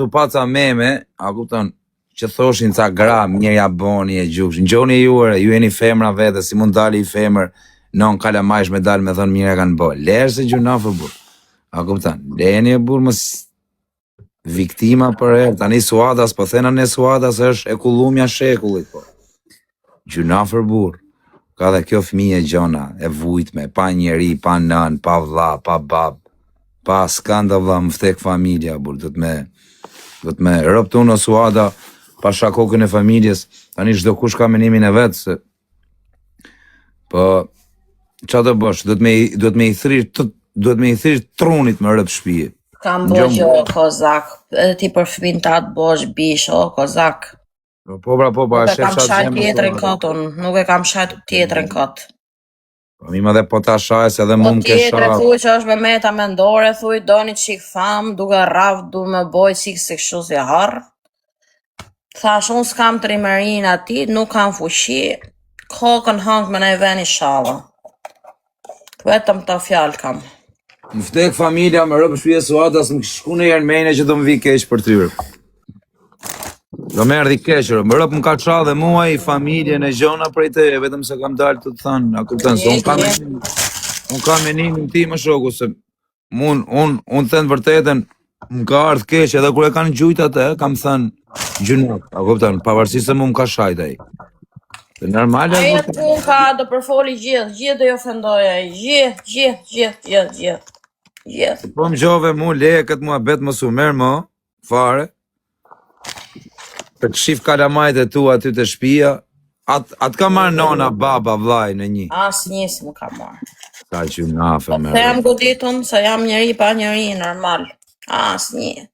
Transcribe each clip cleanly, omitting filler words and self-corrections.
tu pa ca meme, a kupton, që thoshin ca gra, mirë ja boni e gjukshin. Ngjoni ju ore, ju jeni femra vete, si mund dali i femër, non kalamajsh me dal me thon mirë e kanë bo. Lerë se gjynah burr. A kupton? Leni e burr mos viktima për herë. Tani Suada, s'po thena ne Suada se është e kullumja shekullit, po. Gjynah burr. Ka dhe kjo fëmijë e gjona, e vujtme, pa njeri, pa nën, pa vlla, pa bab, pa skanda vlla, më vdek familja, burr, do të me, do të me ropt unë o Suada, pa shakokën e familjes, tani çdo kush ka menimin e vet, se, po, ça do bësh, do të me, do të me i thrirë, të, do të me i thrirë trunit me rob shpije. Kam bo gjë, o kozak, edhe ti për fëmin tat bosh bish, o kozak. Po, po, pra, po, po, Nuk e kam shajt tjetrin kot unë, nuk e kam shajt tjetrin kot. Po mi dhe po ta shaj se edhe Po mu më ke tjetri sha. thuj që është me meta mendore, thuj doni çik fam, duke rraf, du me boj çik si kështu si harr. Thash unë s'kam trimërinë aty, nuk kam fuqi, kokën hënk me naj ven ishalla. Vetëm këto fjalë kam. Më vdek familja me rob shpije Suada, s'më kish shku në herë mene që do më vi keq për tyre. Do më erdhi keq, rob. Më rob më ka qa dhe mua i familjen e gjona prej te, vetëm se kam dalë të të thënë, a kupton, se unë kam menimin, unë kam menimin tim më shoku, se mun, unë, unë them vërtetën, më ka ardhë keq edhe kur e kanë gjujt atë, kam thënë gjynah, a kupton, pavarësisht se mu më ka shajt ai. Dhe normale, Ai e atë punë ka do përfoli gjithë, gjithë do i ofendoj ai, gjithë, gjithë, gjithë, gjithë, gjithë. Gjithë. Po më gjove mu le këtë muhabet mos u merr më fare. Të kshif kalamajt e tu aty te shtëpia. At at ka marrë nona, baba, vllai në një. Asnjë s'më ka marrë. Sa gjynafe Po më. pse jam goditun se jam njeri pa njeri normal. Asnjë.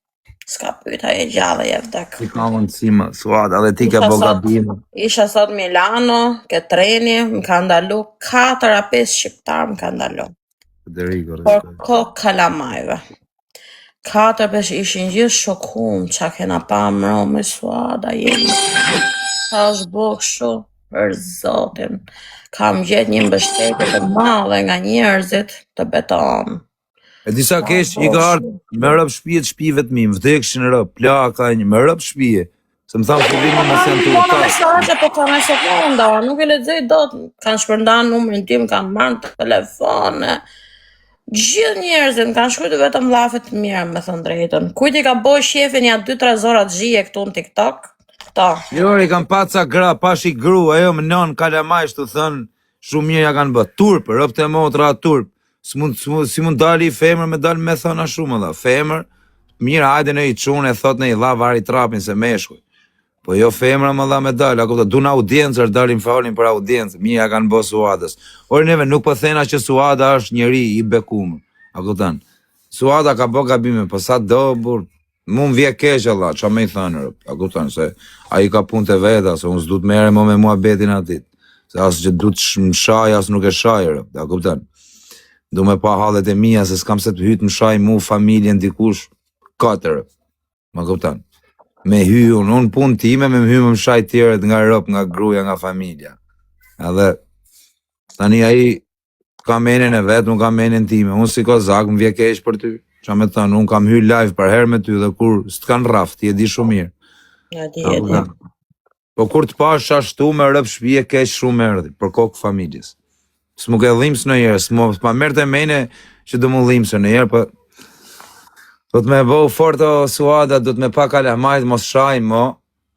S'ka pyet a je gjallë a je vdek. Si ka mundësi më, Suada, dhe ti ke Isha bo sot, gabime. isha sot Milano, ke treni, më ka ndalu 4 a 5 shqiptar më ka ndalu. Federico, Por respekt. kokë kalamajve. 4 5 ishin gjithë shokum, ça kena pa mro me Suada jemi. Sa është bo kështu për zotin. Kam gjetë një mbështetje të madhe nga njerëzit të beton. E disa keq i ka ardhë me rob shpije të shpive të mi, më vdekshin rob, plaka një, me rob shpije. Se më thanë fillimi mos janë të Kam uta. mesazhe, po ka me sekonda, nuk e lexoj dot. Kanë shpërndarë numrin tim, kanë marrë në telefon. e. Gjithë njerëzit më kanë shkruar vetëm llafe të mira, me thënë drejtën. Kujt i ka bërë shefin ja 2-3 zoraxhije këtu në TikTok? Këto. Jo, i kam pa ca gra, pash i gru, ajo më non kalamajsh të thënë, shumë mirë ja kanë bë. Turp, rob të motra, turp. S'mund, s'mund, si mund dali i femër me dal me thënë shumë edhe. Femër, mirë hajde në i çunë e thot në i dha vari trapin se meshkuj. Po jo femra më dha me dal, a kupton, dun audiencë, dalin falin për audiencë, mirë ja kanë bë Suadës. Ore neve nuk po thena që Suada është njeri i bekum. A kupton? Suada ka bë gabime, po sa do burr, Mu më vje keq Allah, ça me i thënë, rob, a kupton se ai ka punë të veta, se unë s'du të merrem më me muhabetin atit, se as që du të më shaj, as nuk e shaj, rob, a kupton. Du me pa hallet e mia, se s'kam se të hytë më shaj mu familjen dikush, katër, rob, më kupton. Me hy unë, unë punë time, me më hy me më shaj tjerët nga rob, nga gruaja, nga familja. Edhe, tani ai ka menen e vet, unë kam menen time. Unë si kozak, më vje keq për ty. Ça me thënë, unë kam hy live për herë me ty dhe kur s'të kanë rraf, ti e di shumë mirë. Ja di, e di. Po kur të pash ashtu me rob shpije keq shumë erdhi, për kokë familjes. S'mu ke dhims në herë, s'mu s'ma merrte mene që do mu dhims në herë, po do të me bo fort o Suada, do të me pa kalamajt, mos shaj mo.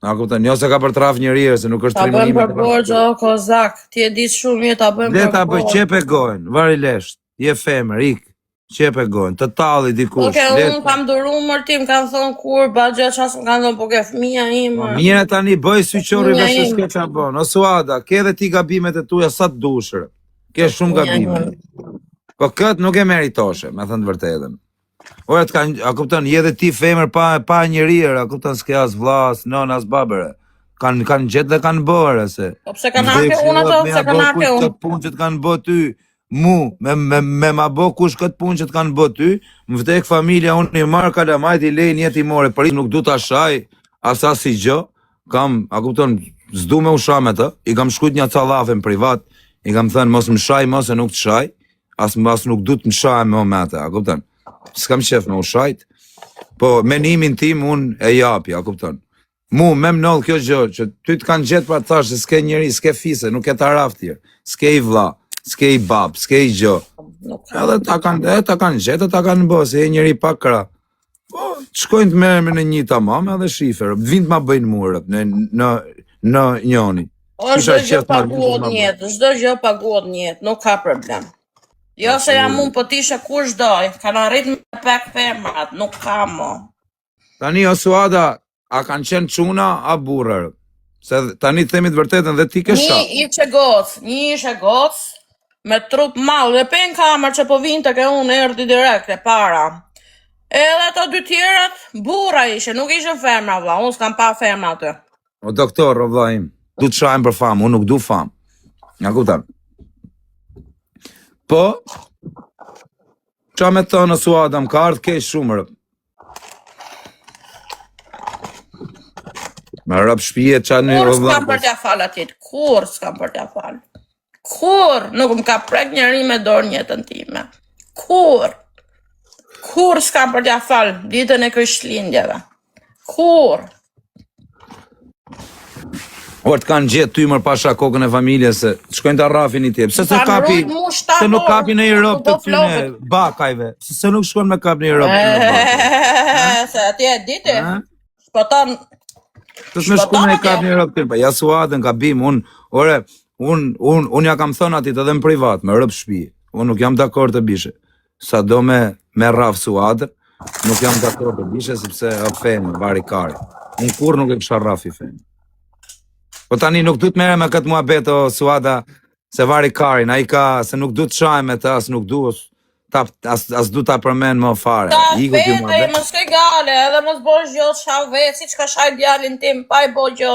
A kupton, jo se ka për traf njëri, se nuk është Ta bëjmë trimërime. për borxh o kozak. Ti e di shumë mirë ta bëjmë Le për ta bëj borxh. qepe gojën, vari lesht. Je femër, ik. Qepe gojën, të talli dikush. Okej, le unë kam duru mër ti, më kanë thonë kur, ba gjë ças më kanë thonë, po ke fëmija im. Po mirë tani bëj sy qorri Fëmija vesh se im. s'ke ça bën. O Suada, ke edhe ti gabimet e tuaja sa të dush. re. Ke shumë Fëmija gabime. im. Po kët nuk e meritoshe, me thënë të vërtetën. Ora të kanë, a kupton, je edhe ti femër pa pa njeri, a kupton, s'ke as vlla, as nënë, as babë. Kanë kanë gjetë dhe kanë bërë se. Po pse kanë ake unë ato, pse kanë ake unë? Këtë punë që të kanë bë ty, mu, me, me, me ma bë kush këtë punë që të kanë bë ty, më vdek familja, unë i marr kalamajt i lej një timore, për nuk du ta shaj, as as i gjë, kam, a kupton, s'du me u sha me të, i kam shkrujt një ca llafe në privat, i kam thënë mos më shaj, mos e nuk të shaj, as as nuk du të më shaj më me atë, a kupton? S'kam qef me u shajt. Po, menimin tim unë e japi, a kupton? Mu, me më ndodh kjo gjë, që ty të kanë gjetë pra të thashë se s'ke njeri, s'ke fise, nuk ke taraf tjerë, s'ke i vlla, s'ke i bab, s'ke i gjë. Nuk kam. Edhe ta kanë, e ta kanë gjetë, ta kanë bë, se je njeri pa krah. Po, të shkojnë të merren me në një tamam edhe shifer, të vinë të ma bëjnë mu rëp, në, në, në njoni. O, Kisha çdo gjë qef të marrë paguhet ma në bëjnë. jetë, çdo gjë paguhet në jetë, nuk ka problem. Jo se jam unë, po t'ishe kush do, kanë arrit me pak femrat, nuk ka mo. Tani o Suada, a kanë qenë çuna a burra? Se tani të themi të vërtetën dhe ti ke Një sha. ishe gocë, një ishe gocë, me trup madh, dhe pe në kamerë që po vinte ke unë erdi direkt e para. Edhe ato dy tjerat, burra ishe, nuk ishin femra vlla, unë s'kam pa femra aty. O doktor, o vlla im, du të shahem për famë, unë nuk du famë. Nga kupton? Po, qa me thënë o Suada, më ka ardhë keq shumë rëp. Me rëp shpije qa një Kurrë o vlla. s'kam për t'ja fal atit, kurrë s'kam për t'ja fal. Kurrë nuk më ka prek njeri me dorë në jetën time. Kurrë. Kurrë s'kam për t'ja fal ditën e Krishtlindjeve. Kurrë. Or të kanë gjetë ty mër pasha kokën e familjes se të shkojnë ta rrafin i tje. Pse se Kanë kapi, rujt mu se nuk shtatë kapi në i orë, rob u të bo tyne flokët. bakajve. Pse se nuk shkon me kap në i rob të tyne bakajve. Se atje e diti. Ha? Shpëton, Të s'me shku shpëton me i atje. kap në i rob të tyne. Pa ja suadën ka bim, unë, ore, unë, unë, unë ja kam thënë atit edhe në privat, me rob shtëpi. Unë nuk jam dakord të bishe. Sa do me, me rraf suadën, nuk jam dakord të bishe, sepse e femër, vari kari. Unë kur nuk e kisha rrafi femër. Po tani nuk du të merrem me këtë muhabet o Suada se vari karin, ai ka se nuk du të shahem me të, as nuk du as ta as, as du ta përmend më fare. Ta Iku ky vete, muhabet. mos ke gale, edhe mos bësh gjë, shau vetë, siç ka shaj djalin tim, pa i bo gjë.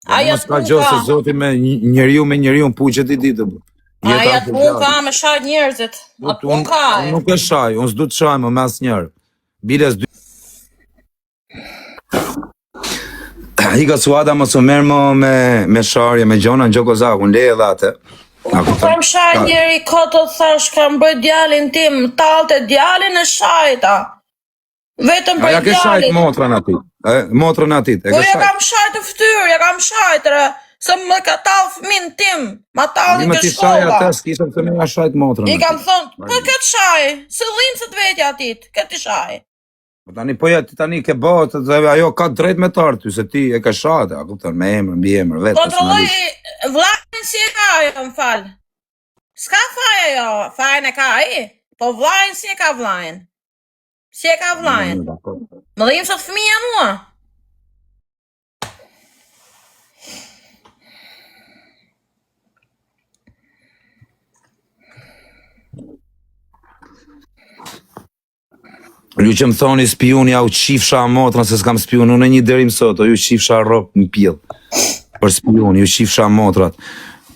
Po Ai mos atë ka punë gjë ka. se zoti me njeriu me njeriu puqet i ditë. bu. Ai Jeta atë është e punë gjatë. ka me shaj njerëzit. Unë Atë punë unë ka unë ai. nuk e shaj, unë s'du të shaj më me asnjërë. Biles dy Ika Suada mos u merr më me me sharje, me gjona në Gjokozakun, le edhe atë. A Unë nuk kupton? kam shaj Ka njeri kot të thash kam bëj djalin tim, tallte djalin e shajta. Vetëm A për ja ke shajt djalin. motrën aty? E, motrën atit, e Po ke ja shajt. kam shajt në fytyrë, ja kam shajt re, se më ka tall fëmin tim, ma Një talli më ke ti shaj shkolla. atë, s'kisha të me ja shajt motrën I kam atit. thënë, për këtë shaj, se dhimbset vetja atit, këtë i shaj. Po tani po ja ti tani ke bëhet, dhe ajo ka drejt me të ardhur ty se ti e ke shajt, a kupton, me emër, mbi emër, vetë Kontrolloj personalisht. vllajin si e ka ajo, më fal. S'ka faj ajo, fajin e ka ai. Po vllajin si e ka vllajin? Si e ka vllajin? Mm, dakor. Më dhimbset fëmija mua. Ju që më thoni spiun ja u qifsha motrën se s'kam spiun unë një deri më sot, o ju qifsha rrop në pjell. Për spiun, ju qifsha motrat.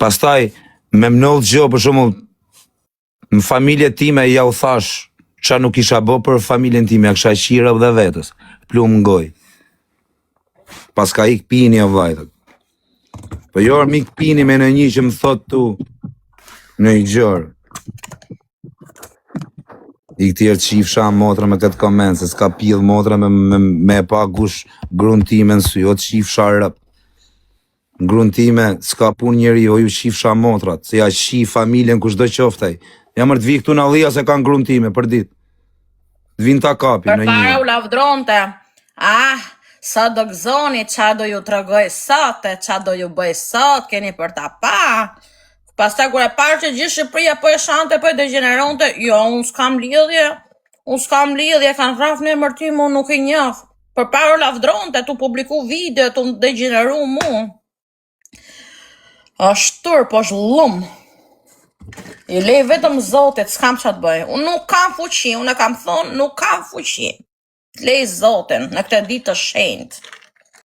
Pastaj me më ndodh gjë për shembull në familje time ja u thash qa nuk isha bë për familjen time, ja kisha qira dhe vetës. Plum në gojë. Pas ka ik pini o vllai. thot. Po jo mik pini me në një që më thot tu në i gjërë. I këtjerë qifsha motra me këtë koment, se s'ka pjell motra me, me, me e pa gush grun time në sy, o të qifsha rëp. Grun time, s'ka pun njeri, o ju qifsha motrat, se ja qi familjen kushdo qoftë ai. Ja mërë të vi këtu në allia se kanë grun time për ditë. Të vinë ta kapi në Përpara një. u lavdronte. Ah, sa do gëzoni, qa do ju tregoj sot, e qa do ju bëj sot, keni për ta pa. Pastaj kur e parë që gjithë Shqipëria po e shante, po e degjeneronte, jo, unë s'kam lidhje, unë s'kam lidhje, kanë rraf në emër tim, unë nuk i njoh. Përpara u lavdronte, tu publiku video, tu më degjeneru mu. Është turp, është llum. I lej vetëm Zotit, s'kam ç'a të bëj. Unë nuk kam fuqi, unë e kam thonë, nuk kam fuqi. Lej Zotin në këtë ditë të shenjtë.